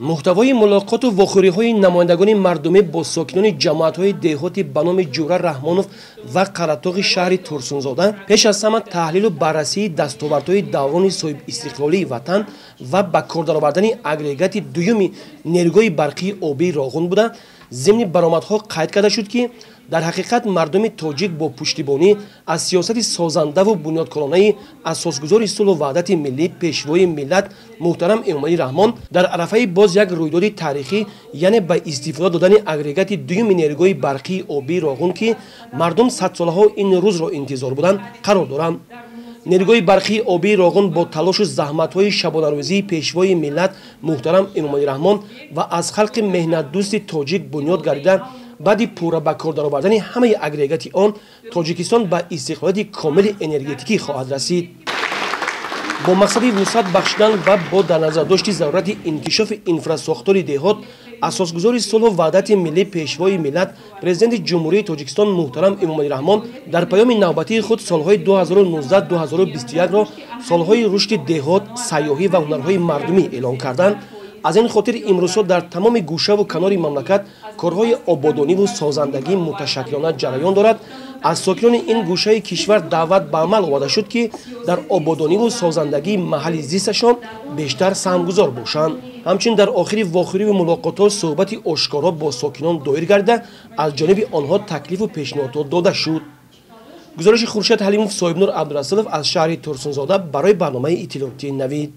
Муҳтавои мулоқоту вохӯриҳои намояндагони мардумӣ бо сокинони ҷамоатҳои деҳоти ба номи Ҷура Раҳмонов ва Қаратоғи шаҳри Турсунзода пеш аз ҳама таҳлилу баррасии дастовардҳои даврони соҳибистиқлолии ватан ва ба кор даровардани агрегати дуюми нерӯгоҳи барқии обии Роғун буда, зимни баромадҳо қайд карда шуд, ки дар ҳақиқат мардуми тоҷик бо пуштибонӣ аз сиёсати созандаву бунёдкоронаи асосгузори сулҳу ваҳдати миллӣ, Пешвои миллат муҳтарам Эмомалӣ Раҳмон дар арафаи боз як рӯйдоди таърихӣ, яъне ба истифода додани агрегати дуюми нерӯгоҳи барқии обии Роғун, ки мардум садсолаҳо ин рӯзро интизор буданд, қарор доранд. Нерӯгоҳи барқии обии Роғун бо талошу заҳматҳои шабонарӯзии Пешвои миллат муҳтарам Эмомалӣ Раҳмон ва аз халқи меҳнатдӯсти тоҷик бунёд гардида, баъди пурра ба кор даровардани ҳамаи агрегати он Тоҷикистон ба истиқлолияти комили энергетикӣ хоҳад расид. Бо мақсади вусъат бахшидан ва бо дар назардошти зарурати инкишофи инфрасохтори деҳот, асосгузори сулҳу ваҳдати миллӣ, Пешвои миллат, Президенти Ҷумҳурии Тоҷикистон муҳтарам Эмомалӣ Раҳмон дар паёми навбатии худ солҳои 2019-2021-ро солҳои рушди деҳот, сайёҳӣ ва ҳунарҳои мардумӣ эълон карданд. Аз ин хотир имрӯзҳо дар тамоми гӯшаву канори мамлакат корҳои ободониву созандагӣ муташаккилона ҷараён дорад. Аз сокинони ин гӯшаи кишвар даъват ба амал оварда шуд, ки дар ободониву созандагии маҳалли зисташон бештар саҳмгузор бошанд. Ҳамчунин дар охири вохӯриву мулоқотҳо суҳбати ошкоро бо сокинон доир гардида, аз ҷониби онҳо таклифу пешниҳодҳо дода шуд. Гузориши Хуршед Ҳалимов, Соҳибнур Абдурасулов аз шаҳри Турсунзода барои барномаи иттилоотии «Навид».